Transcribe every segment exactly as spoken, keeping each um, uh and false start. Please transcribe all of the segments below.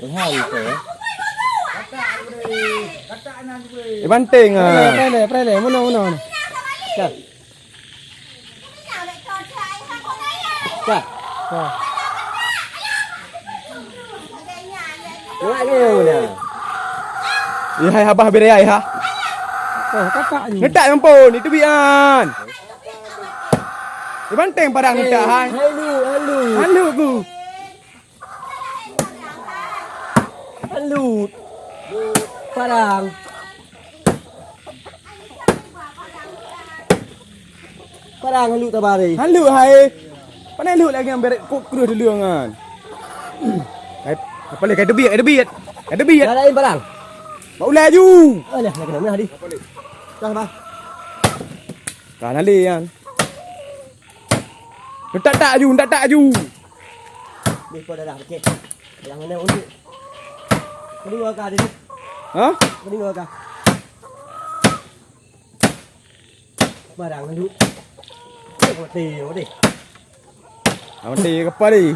Hai, tu, eh. Eh, banting, ah. Prele, prele, prele. Meunoe, meunoe, meunoe. Dah. Dah. Dah. Buat dia, meunoe. Ya, hai, abah beri ai, ha. Oh, kakak ni. Letak yang pun, itu bian. Eh, banting parang letak, hai. Halu, halu. Halu ku. Halu. Parang. Parang halu tabari. Halu hai. Pane halu lagi yang beret kok kreuh dulu ngan. Hai, apa lagi? Kai teubiet, kai teubiet. Kai teubiet. Dah lain parang. Bak ulai ju. Alah, nak kena menah di. Dah, bah. Kan ali kan. Letak tak ju, letak tak ju. Deh, kau dah dah, okey. Yang mana untuk? Kedua kah, deh? Ha? Kedua kah? Barang dulu. Mati, mati. Ah, mati kepala ni.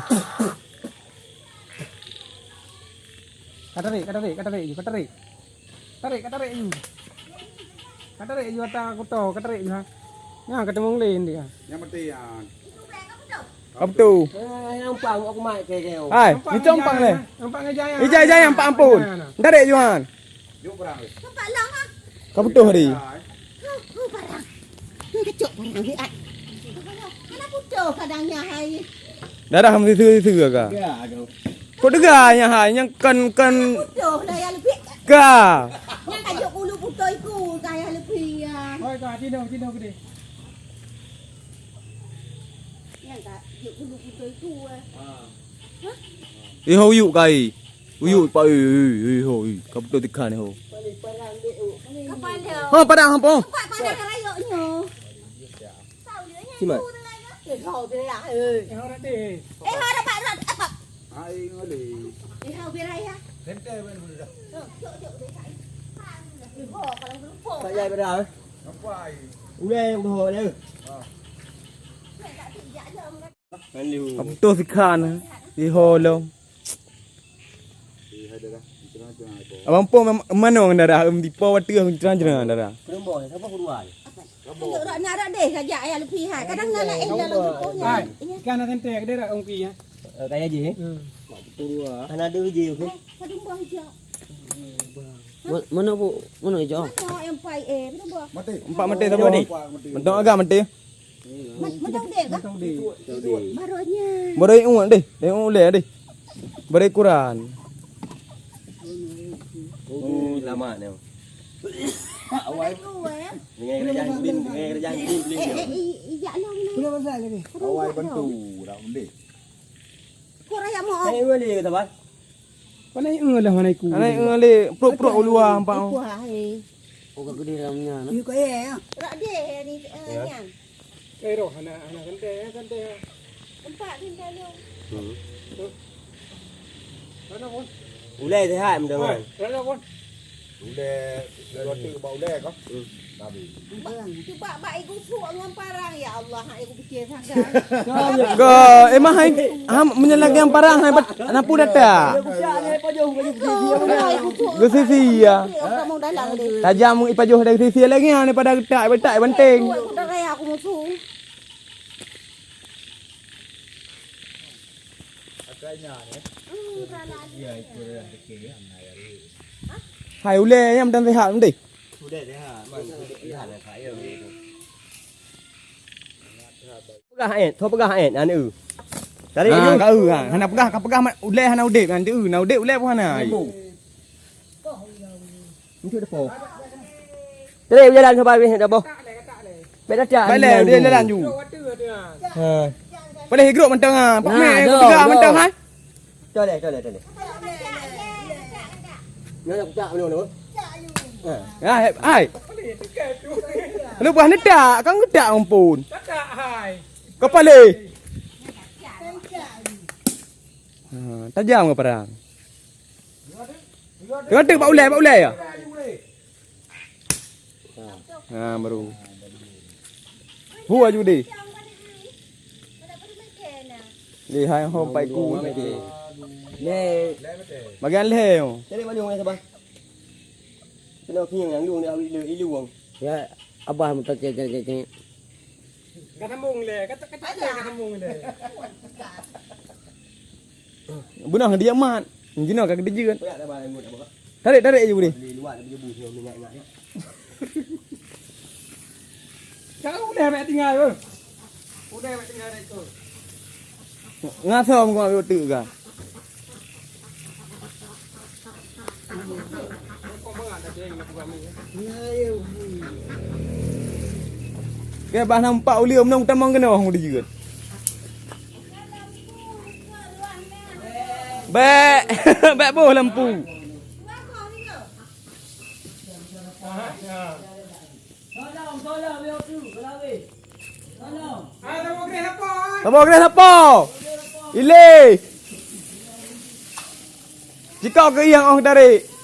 Ka tarik, ka tarik, ka tarik, ka tarik. Tarik, ka tarik ju. Ka tarik ju ata kuto, ka tarik ju, ha. Nyan ka teumong lé dia. Nyang penting, ah. Apa tu? Eh, nampak aku mai ke kau. Hai, ni compang leh. Nampak ngeja ya. Ijai, ijai, nampak ampun. Tarik ju, han. Juk perang. Nampak long, ha. Ka putoh tadi. Huh, huh, parang. Ni kecok parang ni, ai. Mana putoh kadangnya, hai. Darah meusisu-sisu ka. Ya, aduh. Kok dega nya hai, nyang kan, kan. Putoh lah yang lebih. Ka. Nyang kajuk bulu putoh iku, ka yang lebih, ya. Hoi, ka, tino, tino gede. Nyang kajuk bulu putoh iku, eh. Ha. Hah? Eh, ho yuk kai. Uyuk pak, eh, eh, eh, ho, eh. Ka beutôi tikhan ho. Kepala. Ha, padang apa? Tempat padang rayok nyo. Simat. Eh, ho, eh. Eh, ho, ada pak rat, apa? Ai ngoli. Eh, ho, biar ayah. Tente ban dulu dah. Cok, cok, cok, cok. Eh, ho, kalau berempuk. Tak jai berang, eh? Nampak ai. Ulai yang ho dia. Ha. Ka beutôi tikhan, eh. Di ho lom. Abang po mano ngon darah, em dipo watèe ngon cerang-cerang darah. Ayo, rak nak rak deh saja ya lebih hai. Kadang nak nak eh dalam jumpa nya. Hai, ikan nak santai ke rak ongki ya. Kaya je. Hmm. Ana ada je okey. Kadang buah hijau. Mana bu, mana hijau? Mana yang pai eh, mana buah? Mati. Empat mati sama. Mati. Mentong agak mati. Mat-, mantong deh, bah? Mantong deh. Barunya. Baru ingat deh. Tengok uleh deh. Baru Quran. Oh, lama ni. Awai. Baru, eh. Dengan kerajaan Jin, dengan kerajaan Jin beli. Eh, eh, i-, ijak long ni. Kenapa pasal lagi? Awai bantu, dah undeh. Kok raya mau? Saya boleh kata, Bang. Panai eu lah mana iku. Panai eu le prok-prok u luwa empat. Iku hai. Oh, ka gede dalam nya. Iku eh. Rak deh ni, eh, nyan. Eh, roh anak, anak santai, eh, santai. Empat ni dah lu. Hmm. Tuh. Mana pun? Ulai sehat mendengar. Mana pun? Ulai, dua tu bak ulai kah? Hmm. Cuba, cuba bak iku suk ngon parang, ya Allah, ha, iku pikir sagai. Go, emang hai, ha, meunyo lagèe parang hai, napu data. Go, iku suk. Go sisi ya. Kamu dalam deh. Tajam ipajoh dari sisi lagi, ha, daripada getak, betak, banteng. Aku musuh. Hai ulèe nyang meudan sehat meundi. Peugah eh, tho peugah eh, aneuk. Tadi ha, ka eu ha. Hana peugah, ka peugah mat ulèe hana udép, nanti eu na udép ulèe pun hana. Enteuk depo. Tadi jalan sampai habis dah boh. Bèk dah tak. Balik dia jalan ju. Ha. Boleh grup mantong ha. Pak Mek grup mantong ha. Toleh, toleh, toleh. Nyonya kucak mana tu? Ha. Ya, hai. Lu buah netak, kan getak ampun. Kepala. Ha, tajam ke parang? Tengok tu bak ulèe, bak ulèe ya. Ha, baru. Hu aju deh. Deh, hai ho pai ku. Lhèe. Bagian lhèe. Cari mana orang sabar? Kena kieng yang lu ni awak ilu ilu wang. Ya, abah muka cek cek cek. Ka sambung lé, kata kata lé ka sambung lé. Beunah dia mat. Jinoe ka keudeujeuen. Tarik, tarik je boleh. Kau udah baik tinggal tu. Udah baik tinggal itu. Ngasoe meugoe teuk ka. Oke, bah nampak ulieu meunang tamong keunoe hong dijeuet. Bèk, bèk boh lampu. Saboh greh sapo? Ile. Cikok keu ieng oh tarik.